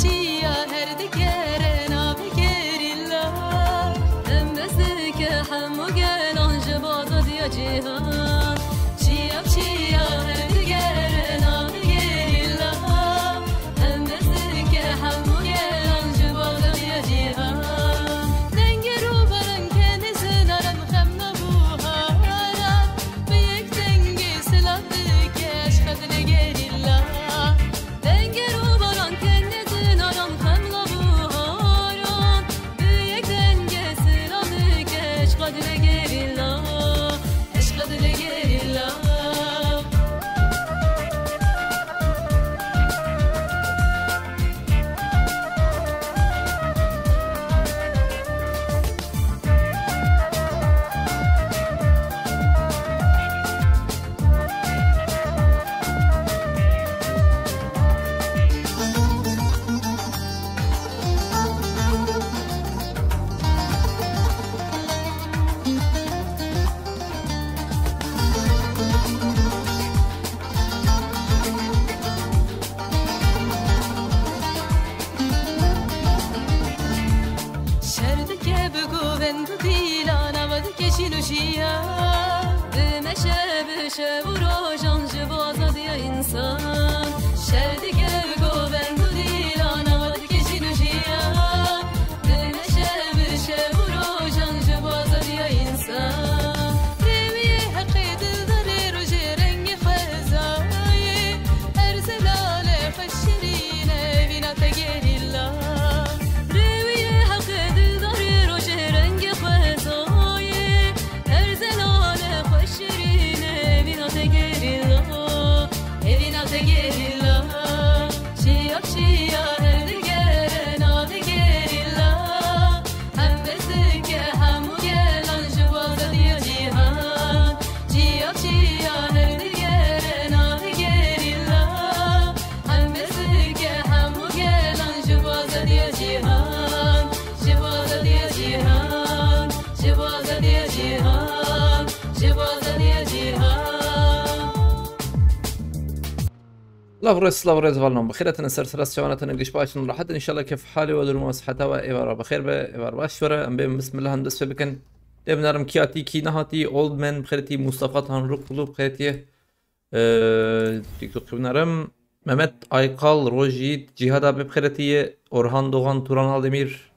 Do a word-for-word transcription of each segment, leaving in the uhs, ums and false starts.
Çiya her dikere navê gerîla. Em dest dike hemû gelan ji bo azadiya cîhan. Çiya bi çiya her dikere navê gerîla. Em dest dike hemû gelan ji bo azadiya cîhan. Dengê rûbaran kenê zinaran xem nabû haran. Bi yek dengê silav dike eşqa dilê gerîla. Dengê rûbaran kenê zinaran xem nabû haran. Bi yek dengê silav dike eşqa dilê gerîla. Eşqa dilê gerîla. Şer dike bi govend û dîlan, ava dike jîn û jiyan. Dimeşe bi şev û rojan ji bo azadiya însan. Şer dike bi govend û dîlan, ava dike jîn û jiyan. Dimeşe bi şev û rojan ji bo azadiya însan. Rêwiyê heqê dildarê rojê rengê xwezayê. Her zelale xwe şirîne vîna te gerîla. Rêwiyê heqê dildarê rojê rengê xwezayê. Her zelale xwe şirîne vîna te gerîla. Evîna te gerîla. Çiya çiya her digere navê gerîla. Hem dest dike hemû gelan ji bo azadiya cîhan. Çiya çiya her digere navê gerîla. Hem dest dike hemû gelan ji bo azadiya cîhan. Ji bo azadiya cîhan. Ji bo azadiya cîhan. Ji bo azadiya cîhan. Lav rêz, lav rêz valnon. Bi xêr hatin, ser sera çavan hatin, giş baş in, rahat in. Înşallah kef halê we, duruma siheta we êvar bi xêr be, êvar baş were. Em bê bismillah em dest pê bikin. Lê binarim kî hatî, kî nehatî, Old Man bi xêr hatî, Mustafa Tanrıkulu bi xêr hatî. Ee, TikTok binarim. Mehmet Aykal, Rojît, Cihad abi bi xêr hatî, Orhan Doğan, Turan Aldemir,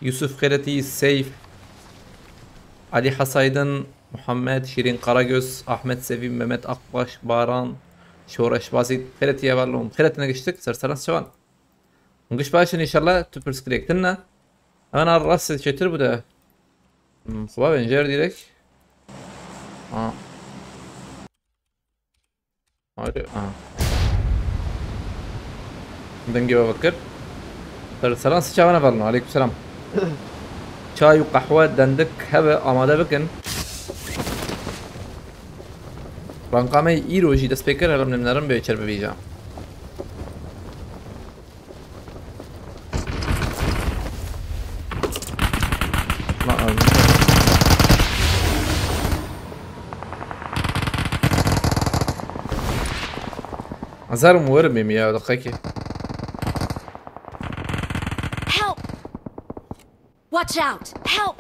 Yusuf Xêretî, Seyf, Alî Hesaydin, Muhammed, Şîrîn Karagöz, Ahmet Sevîm, Mehmet Akbaş, Baran, Şoreş Bazît, Xêretî Evalon, Xêretî Negiştik, ser seran çavan. Hûn giş baş in, înşallah tu pirsgirêk tune. Hemen ar rast çêtir bû de. Hmm, xwe ben jêr direk. Ha. Ayrı, ha. Dengê we vekir. Ser seran si çavan evalno. Aleyküm selam. Çay û qehwe, dendik hebe amade bikin. Ranka me îro jî dest pê kir, herim nimnerim bê çer bivîja. Azar mı varım ya, dakika ki. Help! Watch out! Help!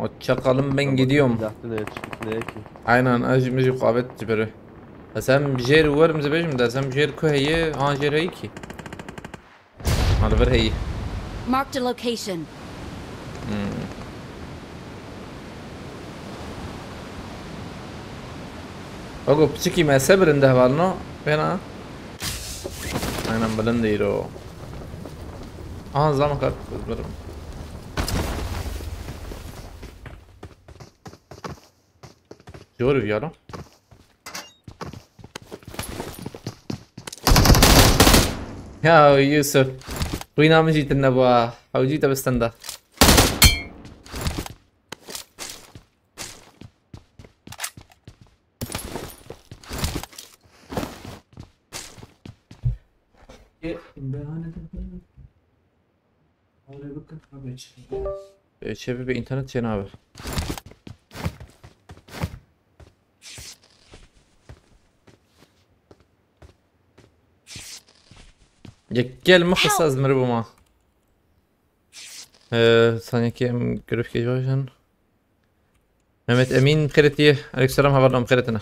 O çakalım, ben gidiyorum. Silahlı ne çıkıp ne ki? Aynen, acı mıcı kuvvet cibiri. Ya sen bir şey var mı zebecim de sen bir şey köheye, ha şey ki. Ha, li vir heyî. Marked a location. Hmm. Bak o piçikî me se bilind hevalno. Fena. Aynen bilind îro. Aha, zam kart. Birim. Zor bir yara. Ya Yusuf. Xwîna min jî tune bû ha. Hewcî te bi stenda. Ê, behane te. Öyle bakın abi, çıkıyor. Ee, şey, bir internet şey abi. Yek gel mixisa ez miribûma. Ee, saniyekê em girifkê jin. Mehmet Emîn xêretiye. Aleykümselam, hevalno, em xêretine.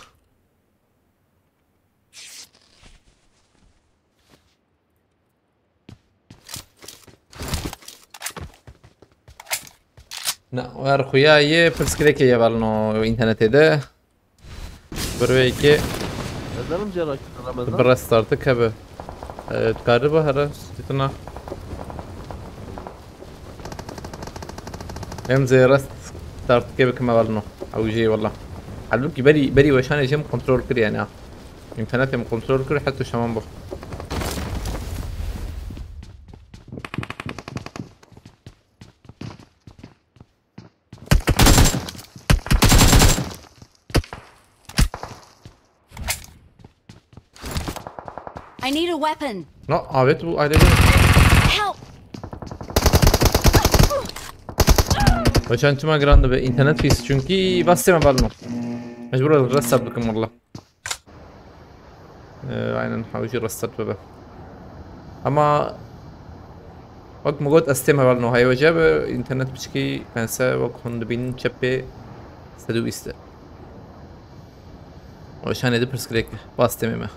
Na, wer xuya ye pirsgirêkê ye hevalno internetê de. Birveyekê Ezenim cera ki Ramazan. bi restartı kebe. Ee, tu karî ba here, stitna. Em zê restart kebe kime hevalno. Ew jê wala. Halbuki berî, berî weşanê jê em kontrol kir yani ha. İnternet em kontrol kir, heta şaman bu. I need a weapon. No, avet bu aile. Help! Weşan çima giran dibe, internet pis çünkü basteme hevalno. Mecbur restart bikim valla. Ee, aynen, hawî jî restart bibe. Ama wek min got, ez têm hevalno, heye weje bi internet piçkî pense wek hûn dibînin çepê sed û bîst e. Weşanê di pirsgirêk bas têmê me.